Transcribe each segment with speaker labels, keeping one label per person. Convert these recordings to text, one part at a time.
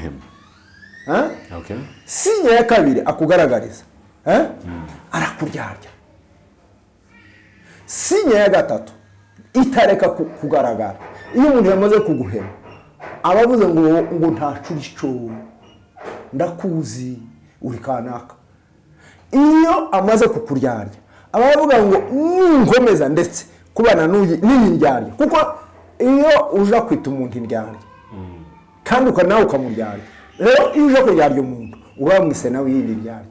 Speaker 1: Hema.
Speaker 2: Eh?
Speaker 1: Okay.
Speaker 2: Signe ya kabiri akugaragariza, eh? Arakuryarya. Signe ya gatatu itareka kugaragara, iyo umuntu yamaze kuguhema aba avuze ngo ntacu urico, ndakuzi uri kanaka. Iyo amaze kukuryarya aba avuga ngo ninkomeza ndetse kubana n'iyi ndyarya, kuko iyo uja kwita umuntu indyarya kandi nawe ukamuryarya, rero iyo uje kuryarya umuntu uba wamwise nawe yindi ndyarya.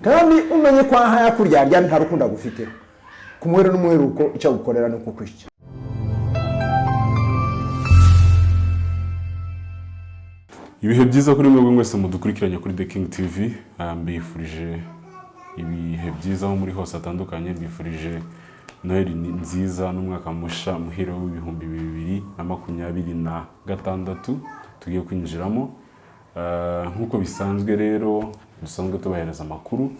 Speaker 2: Kandi umenye ko aha yakuryarya nta rukundo agufiteho, ku muhero n'umuheruko icyo agukorera ni ukukwica.
Speaker 1: Ibihe byiza kuri mwebwe mwese mudukurikiranye kuri The King TV. Mbifurije ibihe byiza aho muri hose hatandukanye, mbifurije Noheli nziza n'umwaka musha muhire w'2026 tugiye kwinjiramo. Nk'uko bisanzwe rero dusanzwe tubahereza amakuru,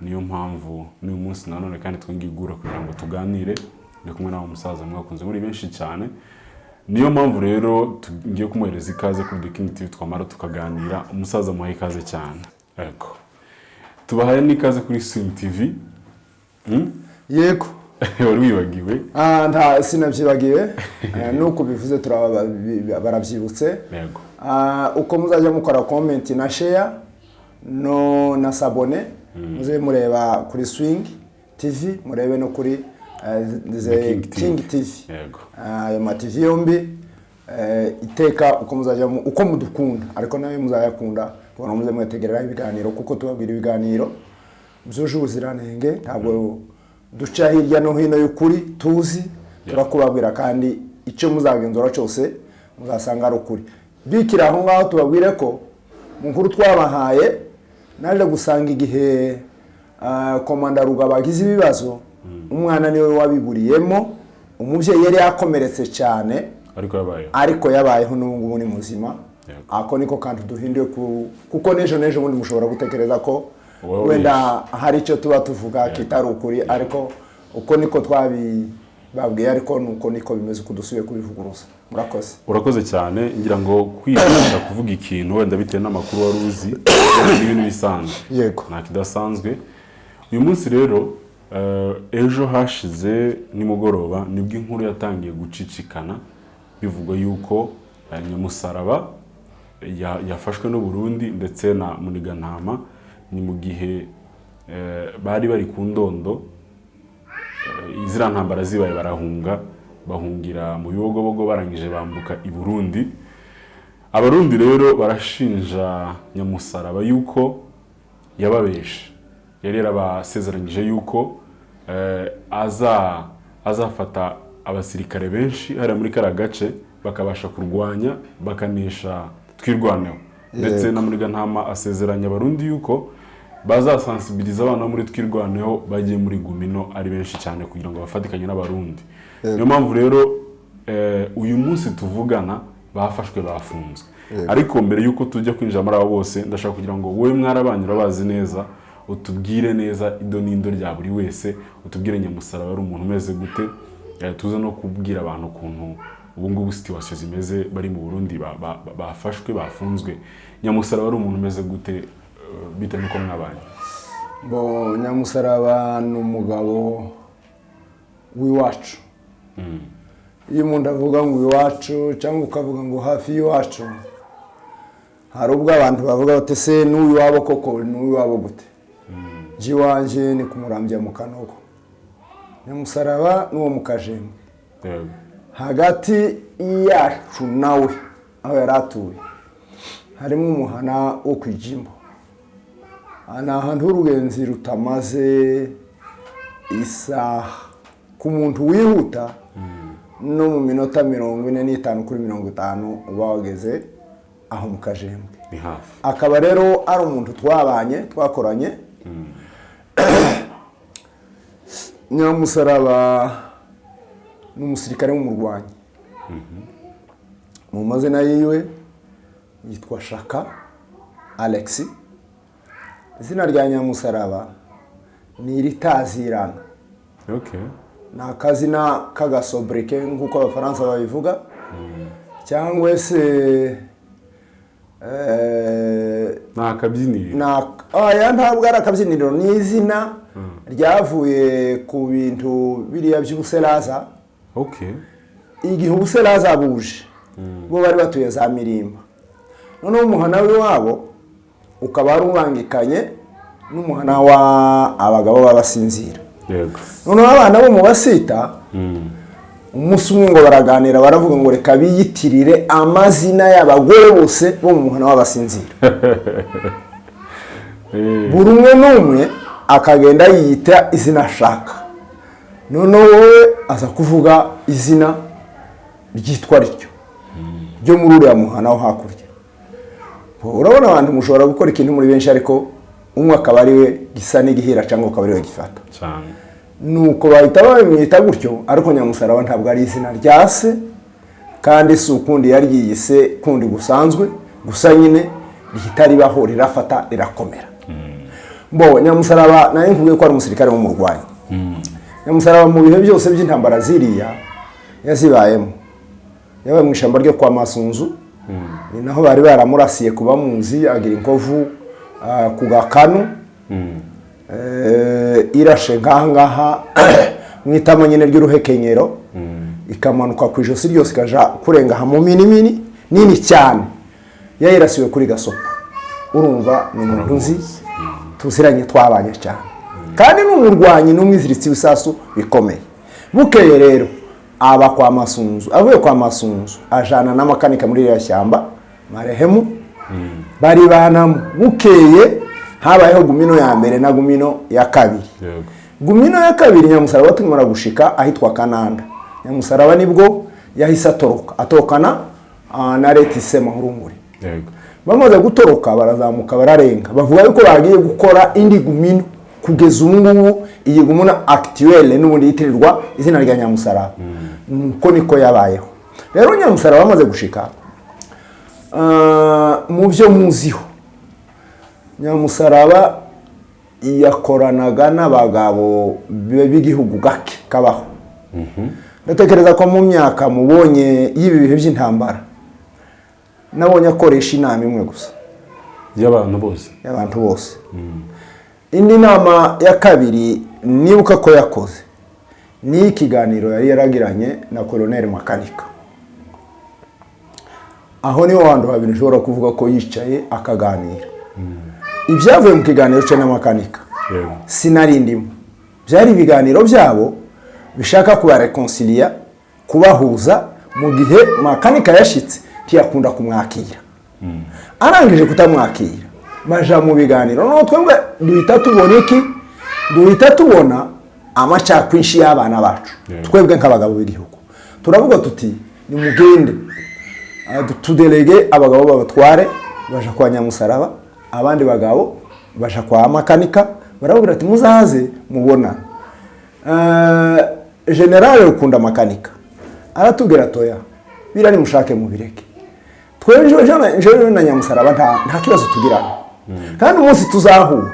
Speaker 1: niyo mpamvu n'uyu munsi nanone kandi twongeye guhura kugira ngo tuganire. Ndi kumwe n'aho musaza mwakunze muri benshi cyane, niyo mpamvu rero tugiye kumuhereza ikaze kuri The King TV, twamara tukaganira. Umusaza muhaye ikaze cyane. Yego, tubahaye n'ikaze kuri Swing TV.
Speaker 2: Yego.
Speaker 1: Wari wibagiwe?
Speaker 2: Nta sinabyibagiwe. Nuko bivuze barabyibutse.
Speaker 1: Yego.
Speaker 2: Uko muzajya mukora comment na share no na s'abonner, muze mureba kuri Swing TV, murebe no kuri
Speaker 1: The
Speaker 2: The
Speaker 1: King TV.
Speaker 2: King TV.
Speaker 1: Yego.
Speaker 2: Ayo ma TV yombi, iteka uko muzajya uko mudukunda, ariko nawe muzayakunda kubona muze mwetegereraho ibiganiro, kuko tubabwira ibiganiro byuje ubuziranenge, ntabwo duca hirya no hino y'ukuri tuzi, turakubabwira, kandi icyo muzagenzura cyose muzasanga ari ukuri. Bikira aho ngaho tubabwire ko mu nkuru twabahaye naje gusanga igihe komanda Rugaba agize ibibazo, umwana niwe wabiburiyemo, umubyeyi yari yakomeretse cyane,
Speaker 1: ariko yabayeho,
Speaker 2: ariko yabayeho n'ubu ngubu ni muzima.
Speaker 1: Yego.
Speaker 2: Ako niko kantu duhinduye kuko n'ejo n'ejo bundi mushobora gutekereza ko
Speaker 1: Wowe
Speaker 2: wenda hari icyo tuba tuvuga kitari ukuri, ariko uko niko twabibabwiye, ariko nuko niko bimeze uko dusubiye kubivuguruza. Murakoze.
Speaker 1: Urakoze cyane. Ngira ngo kwirinda kuvuga ikintu wenda bitewe n'amakuru wari uzi ni ibintu bisanzwe.
Speaker 2: Yego.
Speaker 1: Nta kidasanzwe. Uyu munsi rero, ejo hashize nimugoroba nibwo inkuru yatangiye gucicikana bivugwa yuko Nyamusaraba yafashwe n'u Burundi ndetse na Munigantama. Ni mu gihe bari bari ku ndondo, ziriya ntambara zibaye barahunga, bahungira mu Bibogobogo, barangije bambuka i Burundi. Abarundi rero barashinja Nyamusaraba yuko yababeshe, yari yarabasezeranyije yuko azafata abasirikare benshi hariya muri kariya gace bakabasha kurwanya bakanesha Twirwaneho, ndetse na Munigantama asezeranya Abarundi yuko bazasansibiliza abana bo muri Twirwaneho bagiye muri Gumino ari benshi cyane kugira ngo bafatikanye n'Abarundi. Niyo mpamvu rero uyu munsi tuvugana bafashwe, bafunzwe. Ariko mbere y'uko tujya kwinjira muri abo bose, ndashaka kugira ngo wowe mwarabanye urabazi neza, utubwire neza ido n'indo rya buri wese, utubwire Nyamusaraba ari umuntu umeze gute, tuze no kubwira abantu ukuntu ubu ngubu situation zimeze bari mu Burundi bafashwe bafunzwe. Nyamusaraba ari umuntu umeze gute, bitewe n'uko mwabanye?
Speaker 2: Bo Nyamusaraba ni umugabo w'iwacu. Iyo umuntu avuga ngo iwacu cyangwa ukavuga ngo hafi y'iwacu, hari ubwo abantu bavuga bati se n'uw'iwabo koko, n'uw'iwabo gute? Njye iwanjye ni kumurambya mu Kanogo. Nyamusaraba n'uwo mu Kajembwe.
Speaker 1: Yego.
Speaker 2: Hagati yacu nawe aho yari atuye harimo umuhana wo ku Ijimbo. Aha ni ahantu h'urugenzi rutamaze isaha ku muntu wihuta, no mu minota 45 kuri 50 uba wageze aho mu Kajembwe.
Speaker 1: Ni hafi.
Speaker 2: Akaba rero ari umuntu twabanye, twakoranye. Nyamusaraba ni umusirikare w'umurwanyi. Mu mazina yiwe yitwa Shaka Alexi. Izina rya Nyamusaraba ni iritazirana. Ni akazina k'agasobriquet nk'uko Abafaransa babivuga, cyangwa se
Speaker 1: Ni akabyiniriro.
Speaker 2: Aya ntabwo ari akabyiniriro, ni izina ryavuye ku bintu biriya by'ubuseraza. Igihe ubuseraza buje, bo bari batuye za Mirimba, noneho umuhana w'iwabo ukaba wari ubangikanye n'umuhana wa abagabo b'abasinzira. Noneho abana bo mu basita, umunsi umwe ngo baraganira, baravuga ngo reka biyitirire amazina y'abagore bose bo mu muhana w'abasinzira. Buri umwe n'umwe akagenda yiyita izina ashaka. Noneho wowe aza kuvuga izina ryitwa rityo ryo muri uriya muhana wo hakurya. Urabona abantu mushobora gukora ikintu muri benshi, ariko umwe akaba ari we gisa n'igihira cyangwa akaba ari we gifata.
Speaker 1: Cyane.
Speaker 2: Nuko bahita babimwita gutyo. Ariko Nyamusaraba ntabwo ari izina rya se, kandi si ukundi yaryiyise kundi gusanzwe, gusa nyine rihita ribaho, rirafata, rirakomera. Bo Nyamusaraba nayo nkubwiye ko ari umusirikare w'umurwanyi. Nyamusaraba mu bihe byose by'intambara ziriya yazibayemo, yabaye mu ishyamba ryo kwa Masunzu, ni naho bari baramurasiye kuba munzi, agira inkovu ku gakanu. Irashe nk'aha ngaha mu itama nyine ry'uruhekenyero, ikamanuka ku ijosi ryose, ikaja kurenga aha mu minimini nini cyane, yayirasiwe kuri gasopo. Urumva ni umuntu nzi, tuziranye, twabanye cyane, kandi ni umurwanyi n'umwiziritsi w'isasu bikomeye. Bukeye rero aba kwa Masunzu, avuye kwa Masunzu ajana n'amakanika muri iriya shyamba marehemu baribanamo. Bukeye habayeho gumino ya mbere na gumino ya kabiri. Gumino ya kabiri, Nyamusaraba tumara gushika ahitwa Kananda, Nyamusaraba nibwo yahise atoroka, atokana na Letise Mahurungure. Bamaze gutoroka barazamuka, bararenga, bavuga yuko bagiye gukora indi gumino. Kugeza ubu ngubu iyi gumino actuelle n'ubundi yitirirwa izina rya Nyamusaraba. Nuko niko yabayeho rero. Nyamusaraba bamaze gushika, mu byo muziho, Nyamusaraba yakoranaga n'abagabo b'igihugu gake kabaho. Ndatekereza ko mu myaka mubonye y'ibi bihe by'intambara, nabonye akoresha inama imwe gusa
Speaker 1: y'abantu bose.
Speaker 2: Y'abantu bose. Indi nama ya kabiri nibuka ko yakoze ni ikiganiro yari yaragiranye na Colonel Makanika. Aho niho hantu habiri ushobora kuvuga ko yicaye akaganira. Ibyavuye mu kiganiro cye na Makanika sinari ndimo, byari ibiganiro byabo bishaka kubareconcilia, kubahuza. Mu gihe Makanika yashitse ntiyakunda kumwakira, arangije kutamwakira baja mu biganiro. Noneho twebwe duhita tubona iki? Duhita tubona amacakwinshi y'abana bacu. Twebwe nk'abagabo b'igihugu turavuga tuti nimugende, tudelege abagabo babatware. Baja kwa Nyamusaraba, abandi bagabo baja kwa Makanika, barababwira ati muzaze mubona. General Rukunda Makanika aratubwira toya, biriya nimushake mubireke, twebwe jewe na Nyamusaraba nta kibazo tugirana, kandi umunsi tuzahura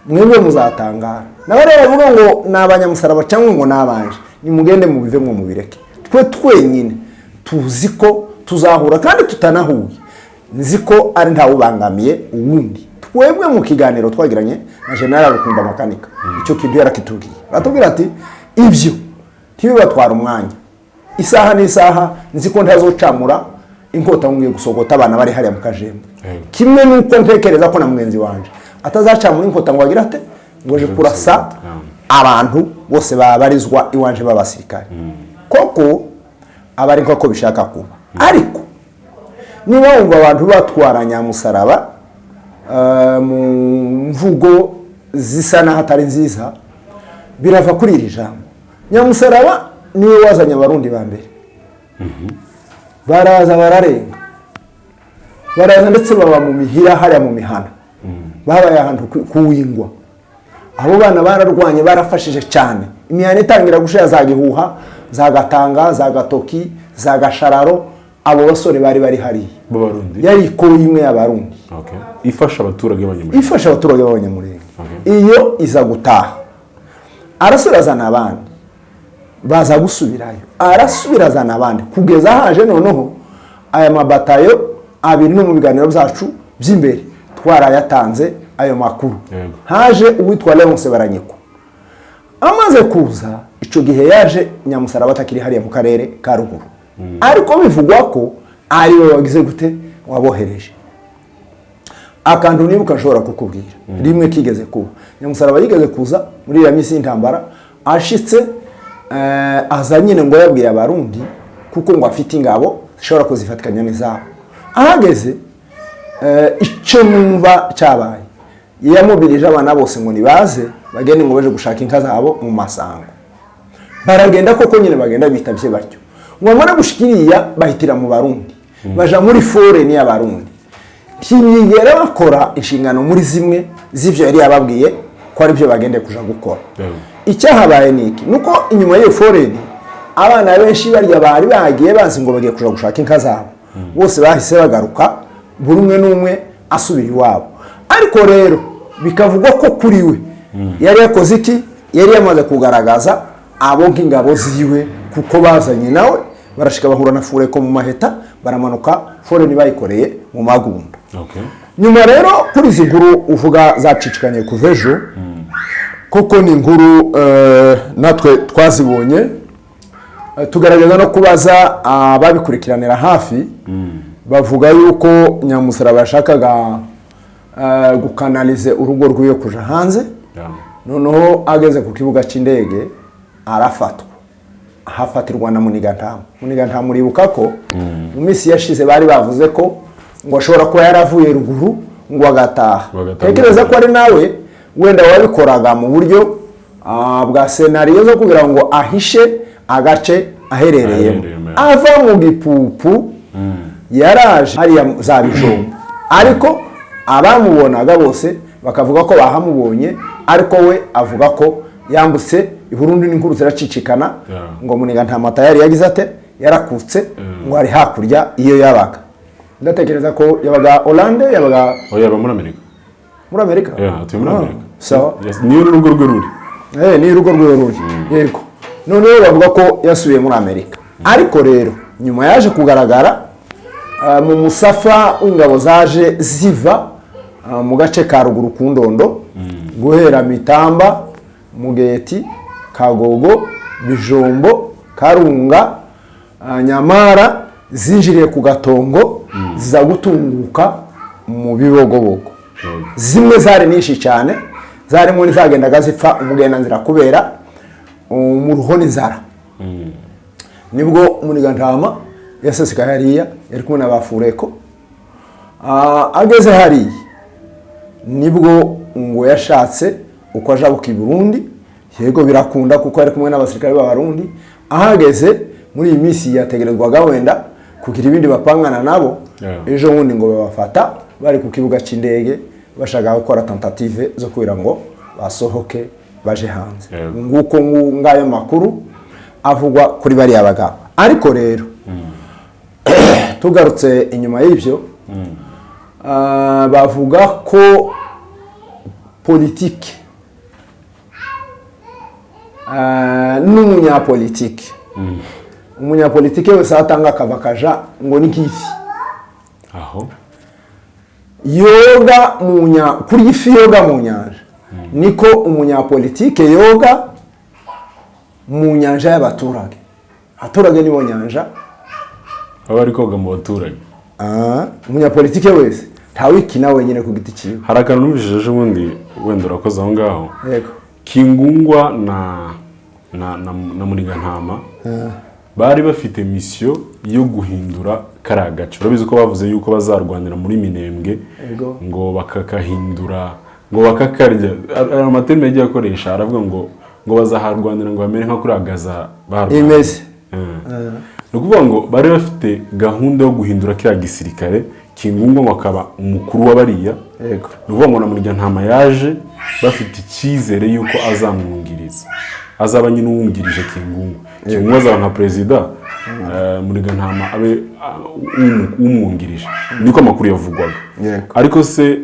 Speaker 2: mwebwe muzatangara. N'abariya bavuga ngo ni abanyamusaraba cyangwa ngo ni abanje, nimugende mubivemo mubireke. Twe twenyine tuzi ko tuzahura, kandi tutanahuye nzi ko ari ntawubangamiye uwundi. Twebwe mu kiganiro twagiranye na General Rukunda Makanika, icyo kintu yarakitubwiye, aratubwira ati ibyo ntibibatwara umwanya, isaha n'isaha nzi ko ntazocamura inkota ngiye gusogota abana bari hariya mu Kajembe, kimwe n'uko ntekereza ko na mugenzi wanje atazacamura inkota ngo agire ate, ngo aje kurasa abantu bose babarizwa iwanje b'abasirikare. Koko aba ari nk'uko bishaka kuba. Ariko niba wumva abantu batwara Nyamusaraba mu mvugo zisa n'aho atari nziza, birava kuri iri jambo. Nyamusaraba niwe wazanye abarundi ba mbere, baraza bararenga, baraza ndetse baba mu mihira hariya mu mihana, babaye ahantu kuwingwa. Abo bana bararwanye, barafashije cyane. Imihana itangira gushira, za Gihuha, za Gatanga, za Gatoki, za Gashararo, abo basore bari bari hariya.
Speaker 1: B'abarundi.
Speaker 2: Yari ikoyi imwe y'abarundi.
Speaker 1: Ifasha abaturage b'abanyamurenge.
Speaker 2: Ifasha abaturage b'abanyamurenge. Iyo iza gutaha, arasubira azana abandi, baza gusubirayo, arasubira azana abandi, kugeza haje noneho aya mabatayo. abiri no mu biganiro byacu by'imbere twarayatanze ayo makuru.
Speaker 1: Yego.
Speaker 2: Haje uwitwa Leonce Baranyikwa. Amaze kuza icyo gihe yaje Nyamusaraba atakiri hariya mu karere ka ruguru, ariko bivugwa ko ari we wagize gute wabohereje. Akantu nibuka nshobora kukubwira rimwe kigeze kuba, Nyamusaraba yigeze kuza muri iriya minsi y'intambara, ashitse aza nyine ngo yabwiye Abarundi kuko ngo afite ingabo zishobora kuzifatikanya n'izabo. Ahageze icyo numva cyabaye, yamubirije abana bose ngo nibaze bagende ngo baje gushaka inka zabo mu masango. Baragenda koko nyine, bagenda bitabye batyo, ngo bamare gushika iriya bahitira mu Barundi, baja muri foreni y'Abarundi. Ntibigera bakora inshingano muri zimwe z'ibyo yari yababwiye ko ari byo bagende kuja gukora.
Speaker 1: Yego.
Speaker 2: Icyahabaye ni iki? Nuko inyuma y'iyo foreni abana benshi barya bari bagiye bazi ngo bagiye kuja gushaka inka zabo, bose bahise bagaruka, buri umwe n'umwe asubira iwabo. Ariko rero bikavugwa ko kuri we yari yakoze iki? Yari yamaze kugaragaza abo nk'ingabo ziwe, kuko bazanye nawe barashika bahura na Fureko mu Maheta, baramanuka foreni bayikoreye mu Magunda.
Speaker 1: Okay.
Speaker 2: Nyuma rero kuri izi nkuru uvuga zacicikanye kuva ejo, koko ni inkuru natwe twazibonye, tugaragaza no kubaza ababikurikiranira hafi, bavuga yuko Nyamusaraba yashakaga gukanalize urugo rw'iwe kuja hanze.
Speaker 1: Yeah.
Speaker 2: Noneho ageze ku kibuga cy'indege arafatwa, ahafatirwa na Munigantamu. Munigantamu uribuka ko mu minsi yashize bari bavuze ko ngo ashobora kuba yaravuye ruguru ngo agataha.
Speaker 1: Ngo agataha.
Speaker 2: Tekereza ko ari nawe wenda wabikoraga mu buryo bwa senariyo zo kugira ngo ahishe agace aherereyemo.
Speaker 1: Aherereyemo,
Speaker 2: Ava mu Gipupu yaraje hariya za Bijombo, ariko abamubonaga bose bakavuga ko bahamubonye, ariko we avuga ko yambutse i Burundi n'inkuru ziracicikana.
Speaker 1: Yeah.
Speaker 2: Ngo Muniga nta mata yari yagize ate, yarakutse, ngo ari hakurya iyo yabaga. Ndatekereza ko yabaga Hollande, yabaga
Speaker 1: Oh, yaba muri Amerika.
Speaker 2: Muri Amerika.
Speaker 1: Yeah, atuye muri
Speaker 2: Ah,
Speaker 1: Amerika.
Speaker 2: sawa.
Speaker 1: Yes, niyo n'urugo rwe ruri.
Speaker 2: Ni urugo rwe ruri, yego. Noneho bavuga ko yasubiye muri Amerika, ariko rero nyuma yaje kugaragara mu musafa w'ingabo zaje ziva mu gace ka ruguru ku Ndondo, guhera Mitamba, Mugeti, Kagogo, Bijombo, Karunga, Nyamara, zinjiriye ku Gatongo, ziza gutunguka mu Bibogobogo.
Speaker 1: Yego.
Speaker 2: Zimwe zari nyinshi cyane, zarimo n'izagendaga zipfa umugendanzira kubera umuruho n'inzara. Nibwo Munigantama yasesekaye hariya, yari kumwe na ba Fureko. Ageze hariya nibwo ngo yashatse uko ajabuka i Burundi. Yego, birakunda kuko yari kumwe n'abasirikare b'Abarundi. Ahageze muri iyi minsi yategerezwaga wenda kugira ibindi bapangana nabo. Ejo bundi ngo babafata bari ku kibuga cy'indege, bashaka gukora tentative zo kugira ngo basohoke baje hanze.
Speaker 1: Yego.
Speaker 2: Nguko ngayo makuru avugwa kuri bariya bagabo. Ariko rero tugarutse inyuma y'ibyo, bavuga ko politiki n'umunyapolitiki, umunyapolitiki wese aho atanga akava akaja ngo ni nk'ifi
Speaker 1: Aho.
Speaker 2: yoga mu kurya ifi yoga mu nyanja, niko umunyapolitike yoga mu nyanja y'abaturage. Abaturage nibo nyanja.
Speaker 1: Baba bari koga mu baturage.
Speaker 2: Umunyapolitike wese ntawikina wenyine ku giti cyiwe.
Speaker 1: Hari akantu numvise ejo bundi, wenda urakoze aho ngaho.
Speaker 2: Yego.
Speaker 1: Kingungwa na Munigantama bari bafite misiyo yo guhindura kariya gace. Urabizi ko bavuze yuko bazarwanira muri Minembwe,
Speaker 2: Yego.
Speaker 1: ngo bakakahindura, ngo bakakarya. Aya amaterme yagiye akoresha, aravuga ngo bazaharwanira ngo bamere nka kuri Gaza barwanya.
Speaker 2: Imeze.
Speaker 1: Ni ukuvuga ngo bari bafite gahunda yo guhindura kiriya gisirikare, Kingungwa ngo akaba umukuru wa bariya.
Speaker 2: Yego.
Speaker 1: Ni ukuvuga ngo na Munigantama yaje bafite icyizere yuko azamwungiriza, azaba nyine uwungirije Kingungwa. Kingungwa azaba nka perezida, Munigantama abe umwungirije. Niko amakuru yavugwaga.
Speaker 2: Yego.
Speaker 1: Ariko se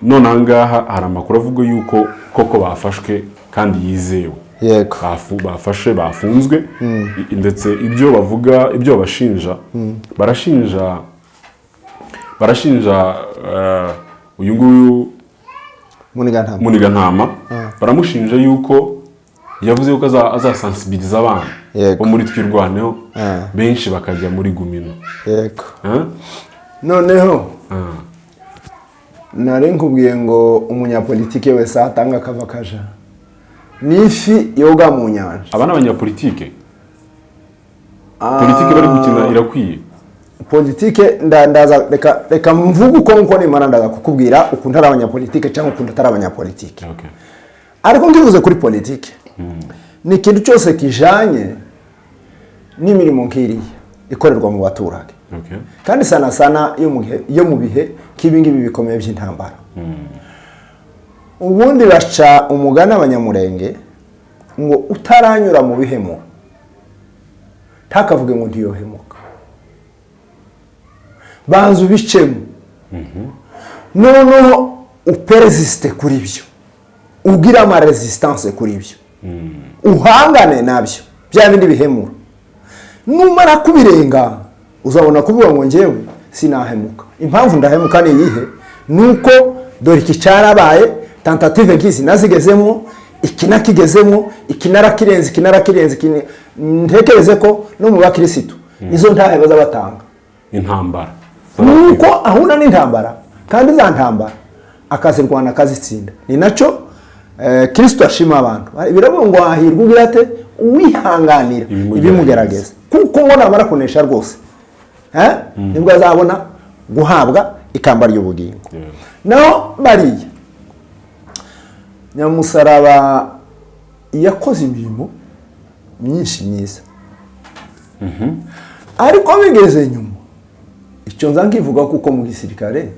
Speaker 1: none aha ngaha hari amakuru avuga yuko koko bafashwe kandi yizewe.
Speaker 2: Yego.
Speaker 1: Bafashe, bafunzwe. Ndetse ibyo bavuga, ibyo babashinja, barashinja Barashinja uyu nguyu
Speaker 2: Muniga.
Speaker 1: Muniga-ntama, baramushinja yuko yavuze yuko azasensibiliza abana bo muri Twirwaneho benshi bakajya muri Gumino. Eh?
Speaker 2: Noneho
Speaker 1: Ah.
Speaker 2: nari nkubwiye ngo umunyapolitike wese atanga akava kaja ni ifi yoga mu nyanja.
Speaker 1: Aba ni abanyapolitike, politike bari gukina irakwiye.
Speaker 2: Politike ndaza, reka mvuge uko nkuko nimara ndaza kukubwira ukuntu ari abanyapolitike cyangwa ukuntu atari abanyapolitike. Ariko nkivuze kuri politike, ni ikintu cyose kijanye n'imirimo nk'iriya ikorerwa mu baturage, kandi sana sana iyo mu bihe nk'ibi ngibi bikomeye by'intambara. Ubundi baca umugani abanyamurenge ngo utaranyura mu bihemo ntakavuge ngo ntiyohemuka. Banza ubicemo, noneho uperesiste kuri byo, ugire ama résistance kuri byo, uhangane nabyo bya bindi bihemura. Numara kubirenga uzabona kuvuga ngo njyewe sinahemuka. Impamvu ndahemuka ni iyihe? Nuko dore iki cyarabaye, tentative nk'izi nazigezemo, iki nakigezemo, iki narakirenze, iki narakirenze, iki ntekereze ko no mu bakirisitu izo ntahe baza batanga.
Speaker 1: Intambara.
Speaker 2: Nuko ahura n'intambara, kandi za ntambara akazirwana akazitsinda. Ni nacyo Kristo ashima abantu. Biravuga ngo hahirwa ugira ate? Uwihanganira
Speaker 1: ibimugerageza.
Speaker 2: Ibimugerageza, kuko ngo namara kunesha rwose, nibwo azabona guhabwa ikamba ry'ubugingo. Naho bariya Nyamusaraba yakoze imirimo myinshi myiza, ariko bigeze nyuma, icyo nza nkivuga, kuko mu gisirikare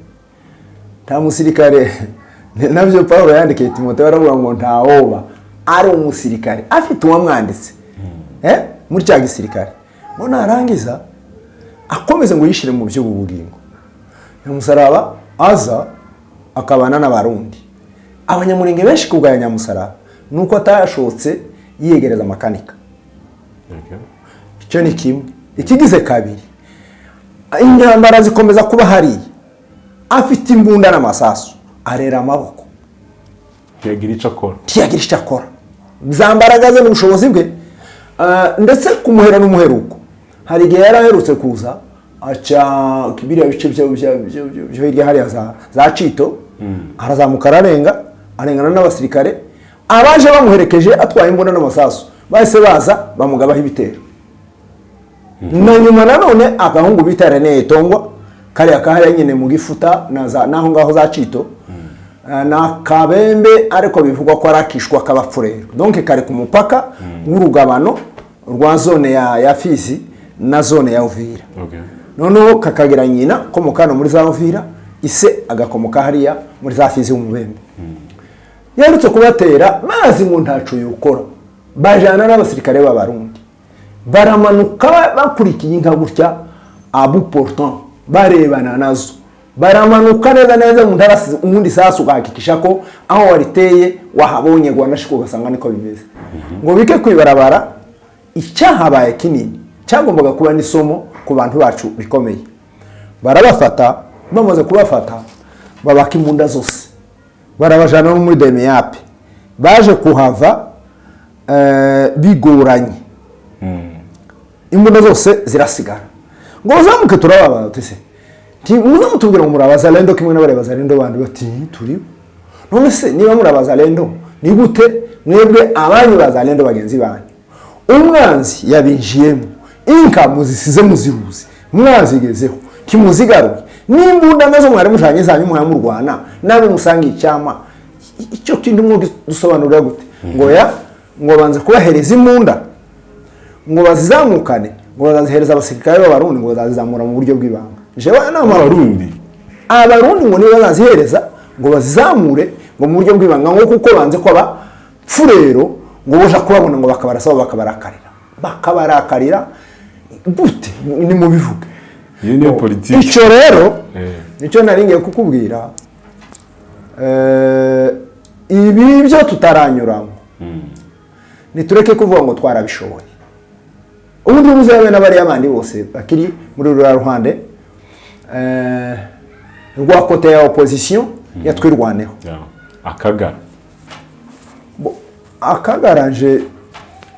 Speaker 2: nta musirikare, nabyo Paul yandikiye Timoteyo aravuga ngo ntawoba ari umusirikare afite uwamwanditse muri cya gisirikare ngo narangiza akomeze ngo yishyire mu by'ubu bugingo. Nyamusaraba aza akabana n'Abarundi, Abanyamurenge benshi kubwa Nyamusaraba nuko atashotse yiyegereza amakanika. Icyo ni kimwe. Ikigize kabiri, intambara zikomeza kuba hariya, afite imbunda n'amasasu, arera amaboko.
Speaker 1: Ntiyagira icyo akora.
Speaker 2: Ntiyagira icyo akora, za mbaraga ze n'ubushobozi bwe. Ndetse ku muhero n'umuheruko hari igihe yari aherutse kuza aca biriya bice byo hirya hariya za Cito, arazamuka ararenga, arengana n'abasirikare abaje bamuherekeje atwaye imbunda n'amasasu, bahise baza bamugabaho ibitero. Na nyuma nanone agahungu bita Rene Tongwa, kariya kahariya nyine mu Gifuta na za naho ngaho za Cito, na Kabembe, ariko bivugwa ko arakishwa k'Abapfurero, donc kari ku mupaka w'urugabano rwa zone ya Fizi na zone ya Uvira. Noneho kakagira nyina komoka hano muri za Uvira, ise agakomoka hariya muri za Fizi w'Umubembe. Yaherutse kubatera mazi ngo ntaco yukora, bajana n'abasirikare b'Abarundi, baramanuka bakurikiye inka gutya abu portant, barebana nazo, baramanuka neza neza mu ntara, ubundi sasu ugahakikisha ko aho wariteye wahabonye, rwanashika ugasanga niko bimeze, ngo bike kwibarabara. Icyahabaye kinini cyagombaga kuba n'isomo ku bantu bacu rikomeye, barabafata. Bamaze kubafata babaka imbunda zose, barabajana no muri DEMIAP. Baje kuhava bigoranye, imbunda zose zirasigara. Ngo uzamuke turababaza tuti: "Muze mutubwira ngo muri Abazalendo kimwe n'abari Abazalendo bandi." Bati: "Turi." "None se niba muri Abazalendo, ni gute mwebwe abanyu Bazalendo bagenzi banyu umwanzi yabinjiyemo, inka muzisize muziruzi, mwazigezeho, ntimuzigaruye, n'imbunda nazo mwari mujanye zanyu mwamurwana nabe musanga icyama, icyo kindi dusobanurira gute?" Ngo ya ngo banze kubahereza imbunda ngo bazizamukane, ngo bazazihereza abasirikare b'Abarundi, ngo bazazizamura mu buryo bw'ibanga. Jewe nama
Speaker 1: Abarundi?
Speaker 2: Abarundi ngo nibo bazazihereza ngo bazizamure ngo mu buryo bw'ibanga, ngo kuko banze ko Abapfurero ngo boja kubabona ngo bakabarasaba, bakabarakarira. Gute? Ni mubivuge.
Speaker 1: Iyo niyo politiki.
Speaker 2: Icyo rero nicyo nari ngiye kukubwira. Ibi byo tutaranyuramo, nitureke kuvuga ngo twarabishoboye. Ubundi muzabe n'abariya bandi bose bakiri muri ruriya ruhande. Rwa côté ya opposition ya Twirwaneho.
Speaker 1: Yeah. Akagara.
Speaker 2: Akagaranje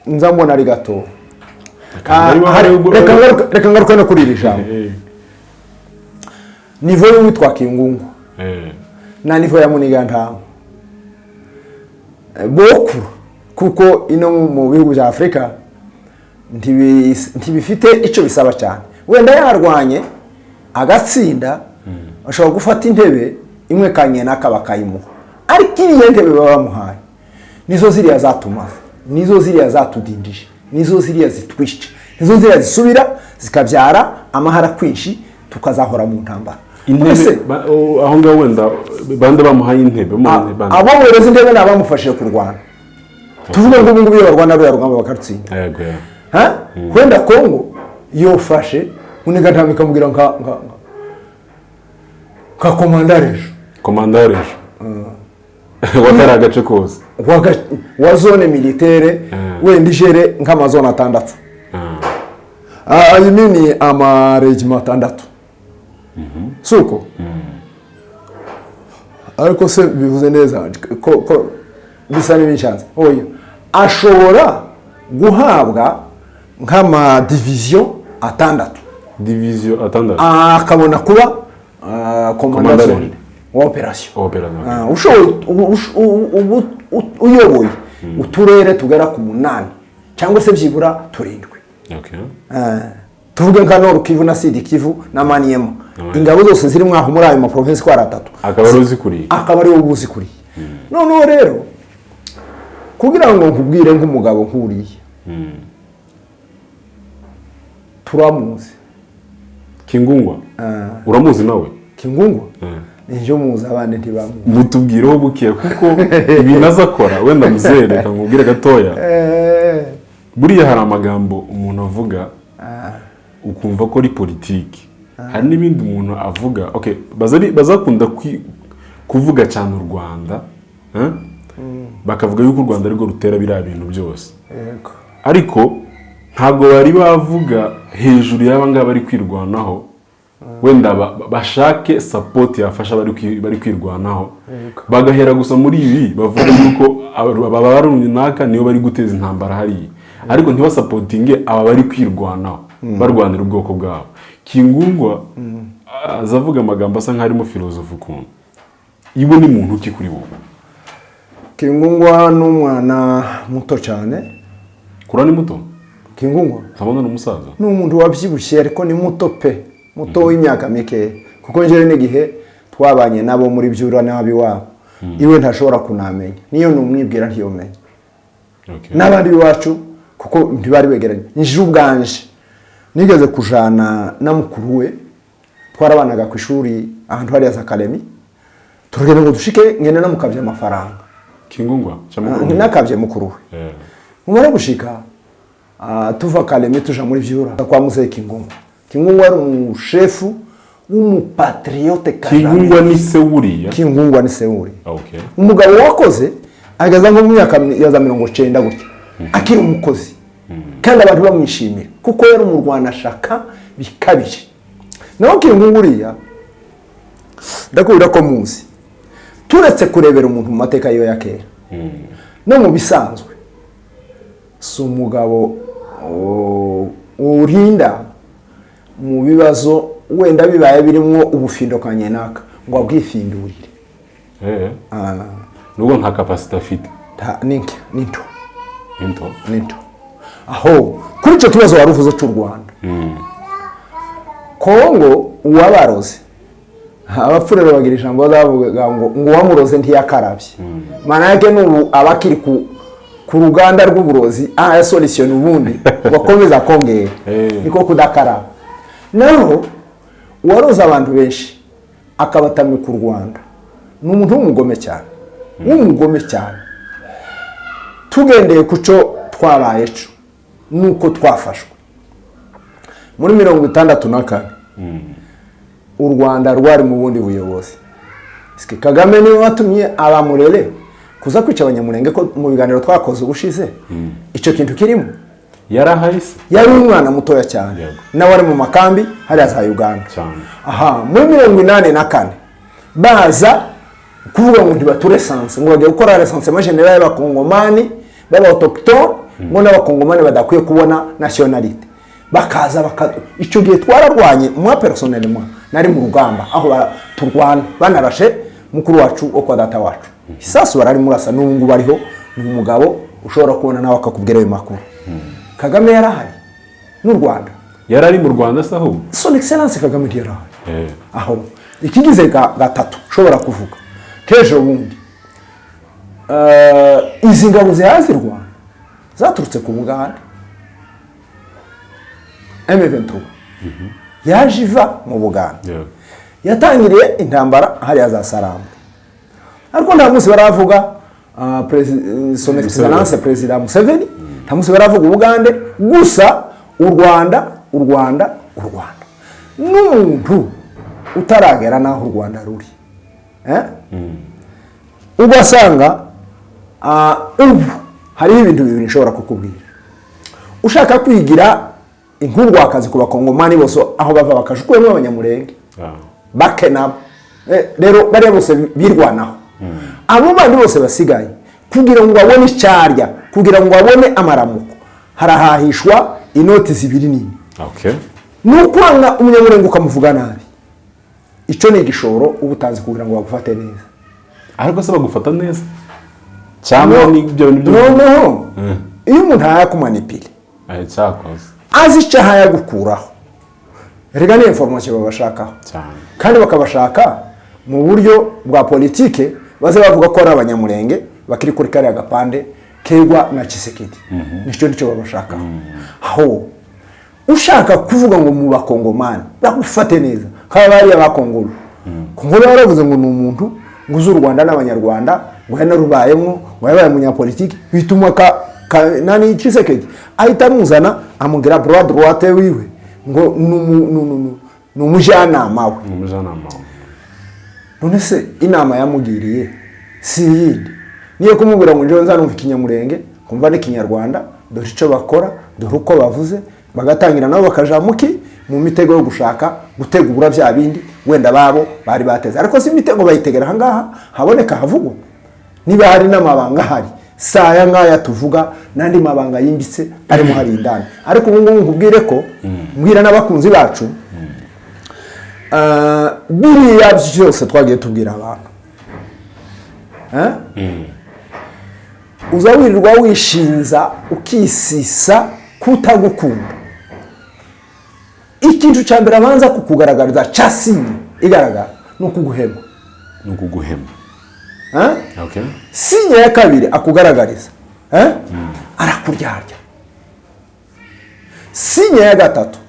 Speaker 2: nza mbona ari gato.
Speaker 1: Akagara.
Speaker 2: Reka ngaruke no kuri iri jambo. Niveau y'uwitwa Kingungu na niveau ya Munigantama bokuru, kuko ino mu bihugu bya Afurika ntibifite icyo bisaba cyane. Wenda yarwanye agatsinda, ashobora gufata intebe imwe kanyena bakayimuha, ariko iriya ntebe baba bamuhaye nizo ziriya zatumaze, nizo ziriya zatudindije, nizo ziriya zitwica, nizo ziriya zisubira zikabyara amahara kwinshi, tukazahora mu ntambara.
Speaker 1: Intebe aho ngaho wenda bande bamuhaye intebe,
Speaker 2: abo bohereza intebe ni abamufashije kurwana. Tuvuge ngo ubu ngubu iyo barwana ruriya rugamba bakarutsinda, wenda Kongo yofashe Munigantama ikamubwira nka komanda rejo,
Speaker 1: komanda rejo wakari agace kose
Speaker 2: wa zone militaire, wenda ijere nk'amazone 6, ayi ni amaregima 6, suko ariko se bivuze neza ko bisa n'ibishatse. Oya, ashobora guhabwa nk'amadiviziyo 6,
Speaker 1: diviziyo 6,
Speaker 2: akabona kuba komanda zone wa operasiyo uyoboye uturere tugera ku 8 cyangwa se byibura 7. Tuvuge nka Nord Kivu na Sud Kivu na Maniema, ingabo zose ziri mwaho muri ayo ma province kwa 3,
Speaker 1: akaba ari uzikuriye,
Speaker 2: akaba ari uzikuriye. Noneho rero kugira ngo nkubwire nk'umugabo nkuriye, turamuzi
Speaker 1: Kingungwa. Uramuzi nawe
Speaker 2: Kingungwa? Ninjo muzi, abandi ntibamuzi.
Speaker 1: Mutubwireho bukiye kuko ibintu azakora wenda muzereka nkubwire gatoya. Buriya hari amagambo umuntu avuga ukumva ko ari politiki, hari n'ibindi umuntu avuga okay, bazakunda kuvuga cyane u Rwanda, bakavuga yuko u Rwanda arirwo rutera biriya bintu byose, ariko ntabwo bari bavuga hejuru y'aba ngaba bari kwirwanaho, wenda bashake support yafasha bari kwirwanaho, bagahera gusa muri ibi bavuga yuko aba runaka niyo bari guteza intambara hariya, ariko ntibasapotinge aba bari kwirwanaho barwanira ubwoko bwabo. Kingungwa azavuga amagambo asa nk'arimo filosofi ukuntu. Iwe ni muntu ki kuri wowe?
Speaker 2: Kingungwa ni umwana muto cyane.
Speaker 1: Kura ni muto?
Speaker 2: Kingungwa
Speaker 1: ntabona ni umusaza,
Speaker 2: ni umuntu wabyibushye ariko ni muto pe, muto w'imyaka mike, kuko njyewe n'igihe twabanye nabo muri byura nabi wabo, iwe ntashobora kunamenya, niyo numwibwira ntiyomenya. N'abandi biwacu kuko ntibari begeranye. Nje ubwanje nigeze kujana na mukuru we, twarabanaga ku ishuri ahantu hari za academy, turugenda ngo dushike ngene namukabye amafaranga.
Speaker 1: Kingungwa cyangwa
Speaker 2: nakabye mukuru we. Umara gushika tuva Kalemi tuja muri byura kwa Muzehe Kingungwa. Kingungwa ari umushefu w'umupatriote Kagame.
Speaker 1: Kingungwa ni se wuriya?
Speaker 2: Kingungwa ni se wuriya.
Speaker 1: Okay.
Speaker 2: Umugabo wakoze ageza nko mu myaka ya za 90 gutya, akiri umukozi, kandi abantu bamwishimira kuko yari umurwanashaka bikabije. Naho Kingungwa uriya ndakubwira ko muzi, turetse kurebera umuntu mu mateka yiwe ya kera, no mu bisanzwe si umugabo urinda mu bibazo wenda bibaye birimo ubufindo kanyenaka ngo abwifindurire.
Speaker 1: Nubwo nta capacity afite.
Speaker 2: Ninto.
Speaker 1: Ninto.
Speaker 2: Aho kuri icyo kibazo wari uvuze cy'u Rwanda, Kongo uwabaroze abapfurero bagira ijambo bavuga ngo uwamuroze ntiyakarabye. Maana yake n'ubu abakiri ku ruganda rw'uburozi ya solution ubundi bakomeza kongera niko kudakaraba. Naho uwaroza abantu benshi akabatamika u Rwanda ni umuntu w'umugome cyane, w'umugome cyane. Tugendeye kuco twabaye cyo nuko twafashwe muri 64, u Rwanda rwari mu bundi buyobozi. Kagame niwe watumye abamurere kuza kwica abanyamurenge, ko mu biganiro twakoze ubushize icyo kintu kirimo.
Speaker 1: Yarahari se?
Speaker 2: Yari umwana mutoya cyane, nawe ari mu makambi hariya za Uganda.
Speaker 1: Cyane.
Speaker 2: Aha muri 84 Baza kuvuga ngo ntibature sanse, ngo bagiye gukora recensement général y'abakongomani b'aba autochtone, ngo n'abakongomani badakwiye kubona nationalité. Bakaza icyo gihe twararwanye. Moi personnellement nari mu rugamba aho turwana, banarashe mukuru wacu wo kwa data wacu isasu, barari murasa. N'ubu ngubu ariho, ni umugabo ushobora kubona nawe akakubwira ayo makuru. Kagame yarahari n'u Rwanda.
Speaker 1: Yari ari mu Rwanda se ahubwo?
Speaker 2: Son Excellence Kagame ntiyarahari. Aho ikigize gatatu ushobora kuvuga k'ejo bundi, izi ngabo zihaza i Rwanda zaturutse ku Bugande. M23 yaje iva mu Bugande. Yatangiriye intambara hariya za Sarambwe, ariko nta munsi baravuga Son Excellence Perezida Museveni, nta munsi baravuga Ubugande. Gusa u Rwanda, u Rwanda, u Rwanda. N'umuntu utaragera n'aho u Rwanda ruri, eh? Ugasanga ubu hariho ibintu bibiri nshobora kukubwira. Ushaka kwigira inkundwakazi ku bakongomani bose aho bava bakaja, ukuyemo abanyamurenge bake nabo. Rero bariya bose birwanaho, abo bandi bose basigaye, kugira ngo babone icyarya, kugira ngo babone amaramuko, harahahishwa inoti zibiri nini. Ni ukwanga umunyamurenge ukamuvuga nabi. Icyo ni igishoro uba utanze kugira ngo bagufate neza.
Speaker 1: Ariko se bagufata neza cyangwa ni ibyo bintu byo
Speaker 2: Noneho iyo umuntu ahayakumanipire,
Speaker 1: Cyakoze.
Speaker 2: azi icyo ahayagukuraho. Erega ni information babashakaho.
Speaker 1: Cyane.
Speaker 2: Kandi bakabashaka mu buryo bwa politike, baze bavuga ko ari abanyamurenge bakiri kuri kariya gapande kegwa na Tshisekedi. Nicyo babashakaho. Aho ushaka kuvuga ngo mu bakongomani bagufate neza, nk'aba bariya ba Kongolo. Kongolo yaravuze ngo ni umuntu ngo uzi u Rwanda n'abanyarwanda, ngo yanarubayemo, ngo yabaye umunyapolitiki, bituma ka nani Tshisekedi ahita amuzana, amugira bras droite wiwe, ngo ni umujyanama we.
Speaker 1: Ni umujyanama wawe.
Speaker 2: None se inama yamugiriye si iyindi? Niyo kumubwira ngo njyewe nzanumva ikinyamurenge, kumva n'ikinyarwanda, dore icyo bakora, dore uko bavuze. Bagatangira nabo bakaja muki mu mitego yo gushaka gutegura bya bindi wenda babo bari bateze. Ariko si imitego bayitegera ahangaha haboneka havugwa. Niba hari n'amabanga ahari, si aya ngaya tuvuga, n'andi mabanga yimbitse arimo hari indani. Ariko ubu ngubu nkubwire ko mbwira n'abakunzi bacu, biriya byose twagiye tubwira abantu, Eh? Uza wirirwa wishinza ukisisa kutagukunda, ikintu cya mbere abanza kukugaragariza cya signe igaragara ni ukuguhema.
Speaker 1: Ni ukuguhema.
Speaker 2: Eh? Signe ya kabiri akugaragariza, eh? Arakuryarya. Signe ya gatatu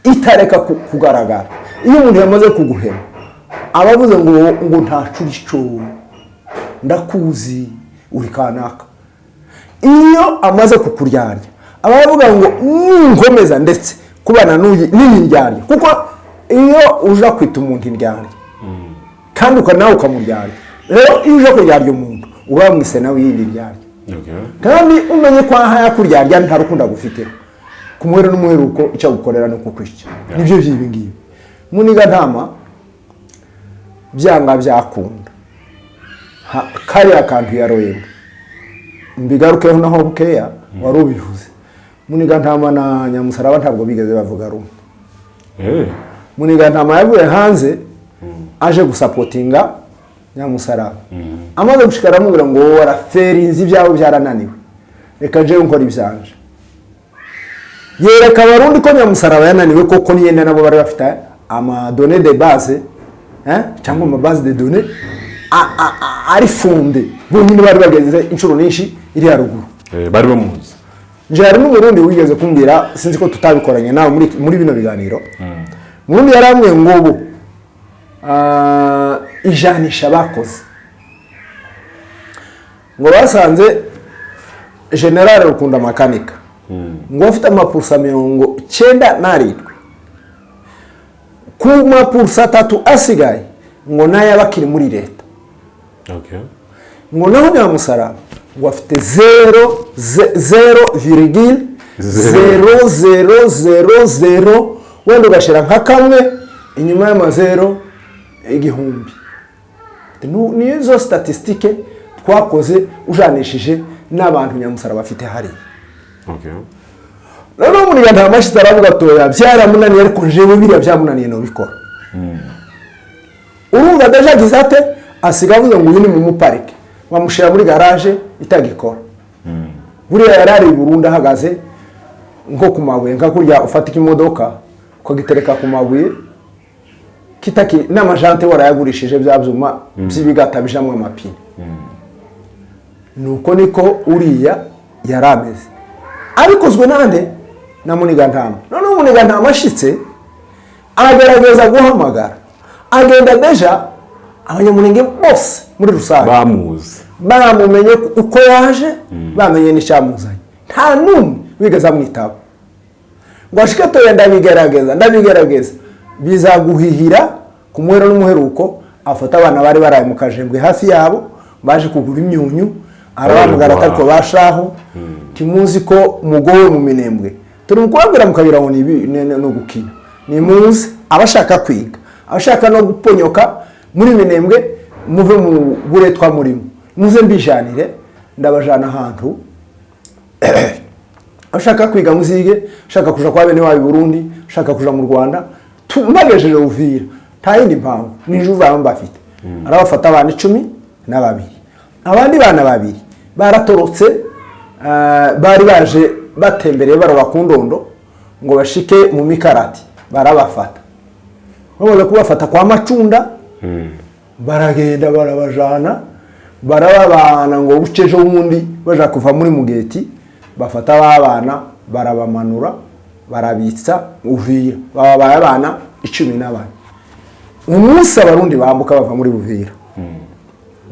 Speaker 2: itareka kugaragara, iyo umuntu yamaze kuguhema, aba avuze ngo ntacu urico, ndakuzi uri kanaka. Iyo amaze kukuryarya, aba avuga ngo ninkomeza ndetse kubana n'uyu n'iyi ndyarya, kuko iyo uja kwita umuntu indyarya kandi nawe ukamuryarya, rero iyo uje kuryarya umuntu uba wamwise nawe iyindi ndyarya. Kandi umenye ko aha yakuryarya nta rukundo agufiteho, ku muhero n'umuheruko icyo agukorera ni ukukwica. Nibyo by'ibi ngibi. Muniga ntama byanga byakunda, kariya kantu yaroyemo, mbigarukeho naho bukeya wari ubivuze. Muniga ntama na Nyamusaraba ntabwo bigeze bavuga rumwe. Muniga ntama yavuye hanze aje gusapotinga Nyamusaraba. Amaze gushika aramubwira ngo wowe waraferinze, ibyawe byarananiwe, reka jewe nkora ibyanje. Yereka abarundi ko Nyamusaraba yananiwe koko, niyenda nabo bari bafite ama données de base, cyangwa ama base de données ari fondées, bonyine bari bageze inshuro nyinshi iri haruguru.
Speaker 1: Bari bamuzi.
Speaker 2: Nje hari n'umurundi wigeze kumbwira, sinzi ko tutabikoranye nawe muri bino biganiro. Murundi yarambwiye ngo ubu ijanisha bakoze, ngo basanze General Rukunda Makanika ngo afite amapurusa 97 ku mapurusa 3 asigaye, ngo nayo aba akiri muri leta. Ngo naho Nyamusaraba ngo afite zéro 0,000000, wenda ugashyira nka kamwe inyuma y'amazero 1000. Ati, "Nizo statistique twakoze ujanishije n'abantu Nyamusaraba bafite hariya." Noneho Muniga amashize aravuga atoya byaramunaniye, ariko jewe biriya byamunaniye nobikora. Urumva déjà agize ate? Asiga avuze ngo uyu ni mu muparike, bamushyira muri garage itagikora. Buriya yari ari i Burundi ahagaze nko ku mabuye, nka kurya ufata ikimodoka ukagitereka ku mabuye kitaki n'amajante warayagurishije, bya byuma by'ibigata bijamwo amapine. Nuko niko uriya yari ameze, abikozwe nande? Na Muniga-Ntama. Noneho Muniga-Ntama ashitse agerageza guhamagara, agenda déjà Abanyamurenge bose muri rusange
Speaker 1: bamuzi,
Speaker 2: bamumenye uko yaje, bamenye n'icyamuzanye. Nta n'umwe wigeze amwitaba ngo ashike toya. Ndabigerageza, ndabigerageza, bizaguhihira ku muhero n'umuheruko. Afata abana bari baraye mu Kajembwe hafi yabo, baje kugura imyunyu, arabahamagara ati: "Ariko bashaho, ntimuzi ko mugowe mu Minembwe? Turi mu kubabwira mukagira ngo ni ni ugukina. Nimuze, abashaka kwiga, abashaka no guponyoka muri Minembwe, muve mu buretwa murimo, muze mbijanire, ndabajana ahantu. Abashaka kwiga muzige, ushaka kuja kwa bene wabo i Burundi, ushaka kuja mu Rwanda, mbagejeje Uvira, nta yindi mpamvu nije uzaba mbafite." Arabafata abana 12, abandi bana babiri baratorotse, bari baje batembereye baroba ku Ndondo ngo bashike mu Mikarati, barabafata. Bamaze kubafata kwa Macunda, baragenda barabajana, barababana ngo buce ejo bundi baja kuva muri Mugeti, bafata babana barabamanura, barabitsa Uvira, bababaye abana 14. Umunsi Abarundi bambuka bava muri Buvira,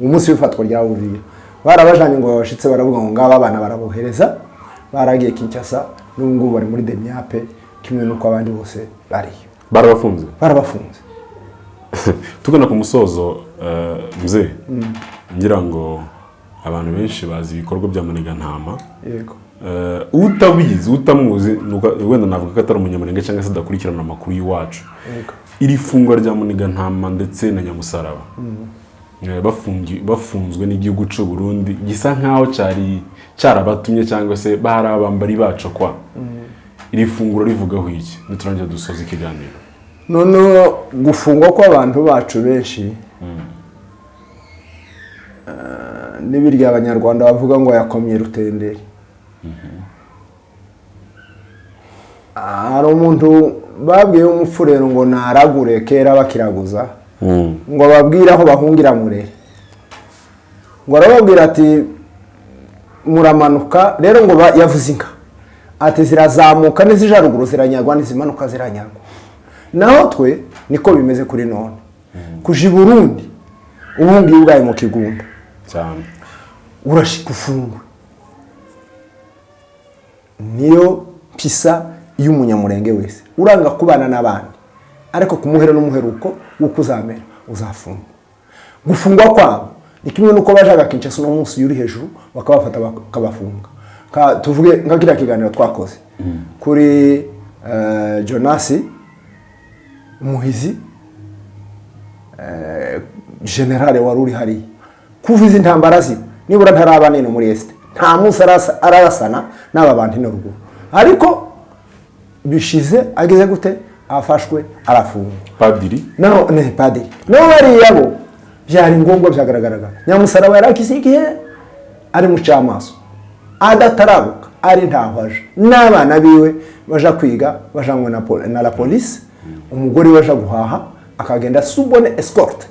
Speaker 2: umunsi w'ifatwa rya Uvira, barabajanye ngo babashitse, baravuga ngo ngaba abana barabohereza, baragiye Kinshasa, n'ubu ngubu bari muri Demiap kimwe n'uko abandi bose bariyo.
Speaker 1: Barabafunze?
Speaker 2: Barabafunze.
Speaker 1: Tugana ku musozo, mzee, ngira ngo abantu benshi bazi ibikorwa bya Muniga-Ntama.
Speaker 2: Yego.
Speaker 1: Utabizi, utamuzi, wenda navuga ko atari Umunyamurenge cyangwa se adakurikirana amakuru y'iwacu. Iri fungwa rya Muniga-Ntama ndetse na Nyamusaraba, bafunzwe n'igihugu cy'u Burundi gisa nkaho cyari cyarabatumye cyangwa se bari abambari baco, kwa iri funguro rivugaho iki? Niturangira dusoza ikiganiro.
Speaker 2: Noneho gufungwa kw'abantu bacu benshi, n'ibirya Abanyarwanda bavuga ngo yakomye rutenderi. Hari umuntu babwiye w'umupfurero ngo naragure kera bakiraguza, ngo ababwire aho bahungira Murere. Ngo arababwira ati: "Muramanuka rero." Ngo yavuze inka, ati: "Zirazamuka n'izija ruguru ziranyagwa, n'izimanuka ziranyagwa." Naho twe niko bimeze kuri none. Kuja i Burundi uhungiye ubwayo mu Kigunda,
Speaker 1: cyane,
Speaker 2: urashika ufungwe. Niyo pisa y'Umunyamurenge wese uranga kubana n'abandi, ariko ku muhero n'umuheruko w'uko uzamera uzafungwa. Gufungwa kwabo ni kimwe n'uko bajaga Kinshasa uno munsi uri hejuru bakabafata bakabafunga. Tuvuge nka kiriya kiganiro twakoze kuri Jonasi Muhizi, général wari uri hariya kuva izi ntambara ziba, nibura ntaraba nino muri Est, nta munsi ararasana n'aba bantu ino ruguru, ariko bishize ageze gute? Afashwe arafungwa.
Speaker 1: Padiri.
Speaker 2: Naho ne padiri, naho bariya bo byari ngombwa, byagaragaraga. Nyamusaraba yari igihe ari mu cyamaso adatarabuka, ari ntaho aje n'abana biwe baja kwiga, bajanywe na la police. Umugore we aja guhaha akagenda sous bonne escorte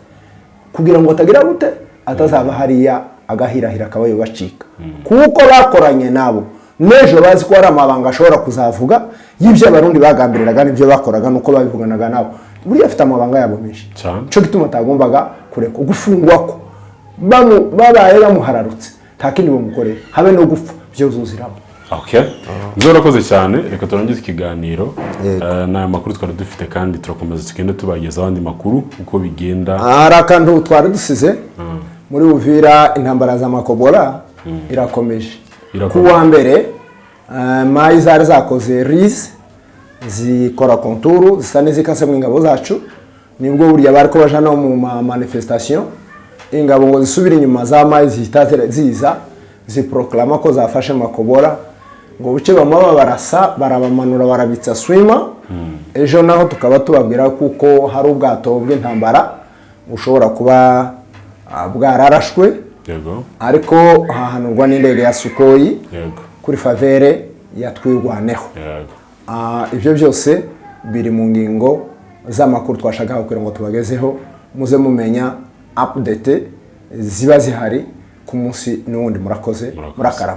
Speaker 2: kugira ngo atagira gute, atazaba hariya agahirahira akaba bacika, kuko bakoranye nabo n'ejo bazi ko hari amabanga ashobora kuzavuga y'ibyo Abarundi bagambiriraga n'ibyo bakoraga n'uko babivuganaga nabo. Buriya afite amabanga yabo menshi.
Speaker 1: Cyane.
Speaker 2: Cyo gituma atagombaga kureka gufungwa ko babaye bamuhararutse, nta kindi bamukorera, habe no gupfa byuzuziramo.
Speaker 1: Okay. Mzee, urakoze cyane. Reka turangize ikiganiro.
Speaker 2: Yego.
Speaker 1: N'aya makuru twari dufite, kandi turakomeza tugenda tubagezaho andi makuru uko bigenda.
Speaker 2: Hari akantu twari dusize muri Uvira: intambara za Makobora irakomeje.
Speaker 1: Irakomeje.
Speaker 2: Ku wa mbere, mayi zari zakoze ruse, zikora contour zisa n'izikasemo ingabo zacu. Nibwo burya bari ko baja no mu ma manifestation. Ingabo ngo zisubire inyuma za mayi zihita ziza ziproklama ko zafashe Makobora, ngo buce bamwe barasa barabamanura barabitsa swima. Ejo naho tukaba tubabwira kuko hari ubwato bw'intambara bushobora kuba bwararashwe, ariko hahanurwa n'indege ya Sukhoi kuri faveur ya Twirwaneho. Ibyo byose biri mu ngingo z'amakuru twashakaga kugira ngo tubagezeho, muze mumenya update ziba zihari ku munsi n'uwundi. Murakoze.
Speaker 1: Murakoze.
Speaker 2: Murakarama.